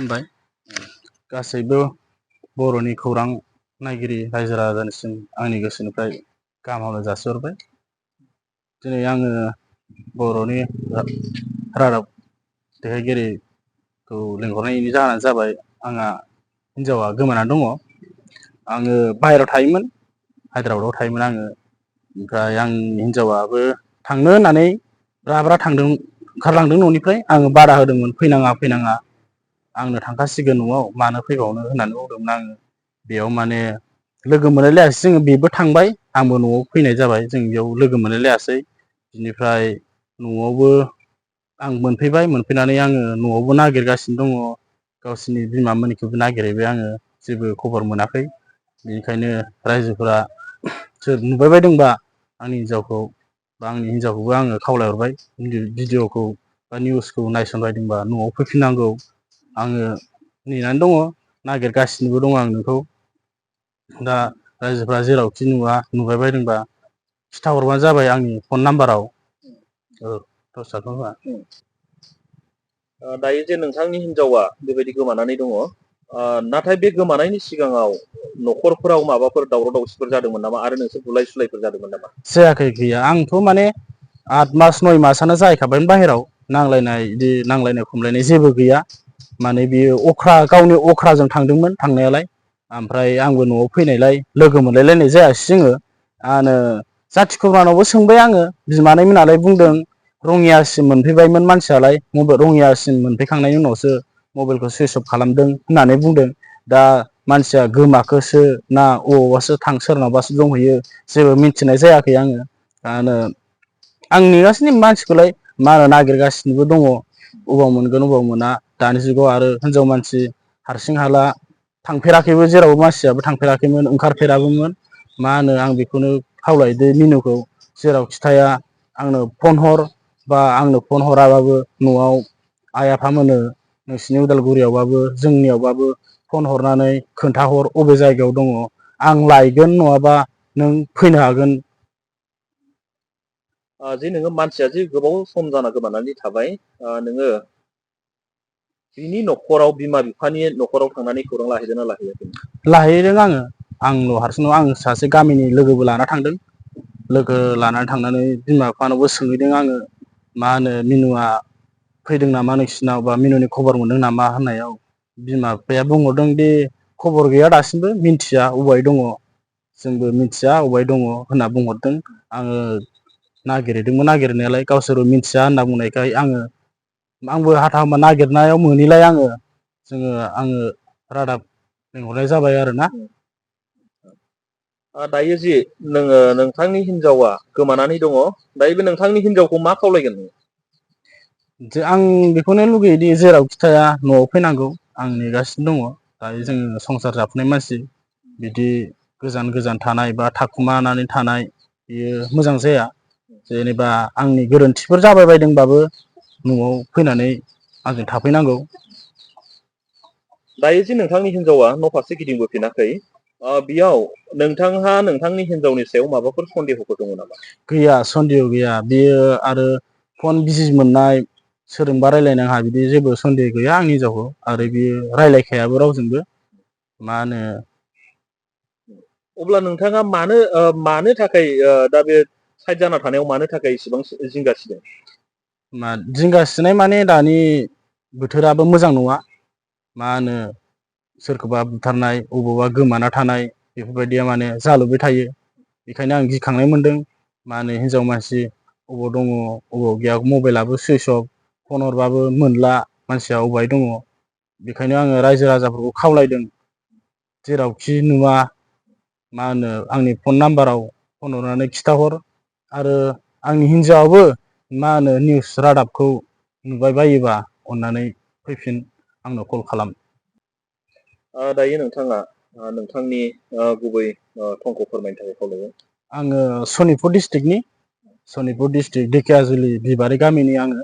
खुलुमबाय गासैबो बर'नि खौरां नायगिरि रायजो राजानिसिम आंनि गोसोनिफ्राय गाहाम हामलायनाय जासिहरबाय। दिनै आङो बर'नि रादाब दैथायगिरिखौ लिंहरनायनि जाहोनानो जाबाय आंहा हिन्जावा गोमानानै दङ। आङो बाहेरायाव थायोमोन, हायद्राबादाव थायोमोन आङो। ओमफ्राय आंनि हिन्जावाबो थांनो होननानै ब्रा ओंखारलांदों न'निफ्राय। आङो बादा होदोंमोन, फैनाङा आंनो थांखासिगोन न'आव, मानो फैबावनो होननानै बुंदोंमोन आङो। बेयाव माने लोगो मोनलायलायासै जोङो, बेबो थांबाय आंबो न'आव फैनाय जाबाय। जों बेयाव लोगो मोनलायलायासै। बिनिफ्राय न'आवबो आं मोनफैबाय, मोनफैनानै आङो न'आवबो नागिरगासिनो दङ, गावसिनि बिमामोननिखौबो नागिरहैबाय आङो, जेबो खबर मोनाखै। बेनिखायनो रायजोफोरा सोर नुबाय बायदोंबा आंनि हिन्जावखौ बा आंनि हिन्जावखौबो आङो खावलायहरबाय, भिडिअ'खौ बा निउसखौ नायसनबायदोंबा न'आव फैफिननांगौ। आङो नेनानै दङ, नागिरगासिनोबो दङ आं नोंखौ। दा रायजोफ्रा जेरावखि नुवा, नुबाय बायदोंबा खिथाहरबानो जाबाय आंनि फन नाम्बाराव। दायो जे नोंथांनि हिन्जावा बेबायदि गोमानानै दङ, नाथाय बे गोमानायनि सिगाङाव न'खरफोराव माबाफोर दावराव दावसिफोर जादोंमोन नामा आरो नोंसोर बुलाय सुलायफोर जादोंमोन नामा? जायाखै, गैया। आंथ' माने 8 मास 9 मासानो जाहैखाबाय बाहेराव। नांलायनाय खमलायनाय जेबो गैया। माने बियो गावनि अख्राजों थांदोंमोन थांनायालाय। ओमफ्राय आंबो न'आव फैनायलाय लोगो मोनलायलायनाय जायासै जोङो। जाथि खुरमानावबो सोंबाय आङो, बिमानै मोनालाय बुंदों रङियासिम मोनफैबायमोन मानसियालाय, रङियासिम मोनफैखांनायनि उनावसो मबाइलखौ सुइस अफ खालामदों होननानै बुंदों। दा मानसिया गोमाखोसो ना अबावबासो सोरनावबासो दंहैयो, जेबो मिथिनाय जायाखै आङो। आं नेगासिनो मानसिखौलाय, मा होनो नागिरगासिनोबो दङ, अबाव मोनगोन अबाव मोना। दानि जुगाव आरो हिनजाव मानसि हारसिं हाला थांफेराखैबो, जेरावबो मानसियाबो थांफेराखैमोन, ओंखारफेराबोमोन। मा होनो, आं बेखौनो खावलायदो मिनुखौ, जेरावखि थाया आंनो फन हर, बा आंनो फन हराबाबो न'आव आइ आफामोननो नोंसिनि उदालगुरियावबाबो जोंनियावबाबो फन हरनानै खोन्थाहर अबे जायगायाव दङ। आं लायगोन, नङाबा नों फैनो हागोन। जे नोङो मानसिया जे गोबाव सम जाना गोमानानै थाबाय, नोङो बिनि न'खराव, बिमा बिफानि न'खराव थांनानै खौरां लाहैदों ना लाहैयाखै? लाहैदों आङो। आंल' हारसिं नङा, आं सासे गामिनि लोगोबो लाना थांदों। लोगो लानानै थांनानै बिमा बिफानावबो सोंहैदों आङो। मा होनो, मिनुआ फैदों नामा नोंसिनाव, बा मिनुनि खबर मोनदों नामा होननायाव बिमा बिफाया बुंहरदों दि खबर गैया दासिमबो, मिन्थिया अबाय दङ, जोंबो मिथिया अबाय दङ होनना बुंहरदों। आङो नागिरहैदोंमोन नागिरनायालाय, गावसोरबो मिथिया होनना बुंनायखाय आंबो हाथा हामबा नागिरनायाव मोनैलाय आङो रादाब लिंहरनाय जाबाय आरोना। दायो जि नोंथांनि हिन्जावा गोमानानै दङ, दायो बे नोंथांनि हिन्जावखौ मा खावलायगोन? आं बेखौनो लुगैयोदि जेरावखि थाया न'आव फैनांगौ। आं नेगासिनो दङ। दायो जोङो संसार जाफुनाय मानसि, बिदि गोजान गोजान थानाय बा थाखुमानानै थानाय बियो मोजां जाया। जेनेबा आंनि गोरोन्थिफोर जाबाय बायदोंबाबो न'आव फैनानै आंजों थाफैनांगौ। दायो जे नोंथांनि हिन्जावा न' फारसे गिदिंबोफिनाखै, बेयाव नोंथांहा नोंथांनि हिन्जावनि सायाव माबाफोर सन्देहफोर दङ नामा? गैया, सन्देह गैया। बेयो आरो फन बिजि मोननाय, सोरजोंबा रायलायनाङा, बिदि जेबो सन्देह गैया आंनि हिन्जावखौ। आरो बियो रायलायखायाबो रावजोंबो। मा होनो, अब्ला नोंथाङा मानो थाखाय दा बे साइड जाना थानायाव मानो थाखाय इसेबां जिंगासिदों? जिंगासिनाय माने, दानि बोथोराबो मोजां नङा। मा होनो, सोरखौबा बुथारनाय, अबावबा गोमाना थानाय, बेफोरबायदिया माने जालुबाय थायो। बेखायनो आं गिखांनाय मोनदों। मा होनो, हिन्जाव मानसि अबाव दङ अबाव गैया, मबाइलाबो सुइस अफ, फन हरबाबो मोनला, मानसिया अबाय दङ। बेखायनो आङो रायजो राजाफोरखौ खावलायदों, जेरावखि नुवा, मा होनो, आंनि फन नाम्बाराव फन हरनानै खिथाहर। आरो आंनि हिन्जावाबो मा होनो, निउस रादाबखौ नुबाय बायोबा अन्नानै फैफिन, आंनो कल खालाम। दायो नोंथाङा नोंथांनि गुबै थंखौ फोरमायनो थाखाय खावलायो। आङो सनितपुर डिस्ट्रिक्ट ढेकियाजुलि बिबारि गामिनि आङो।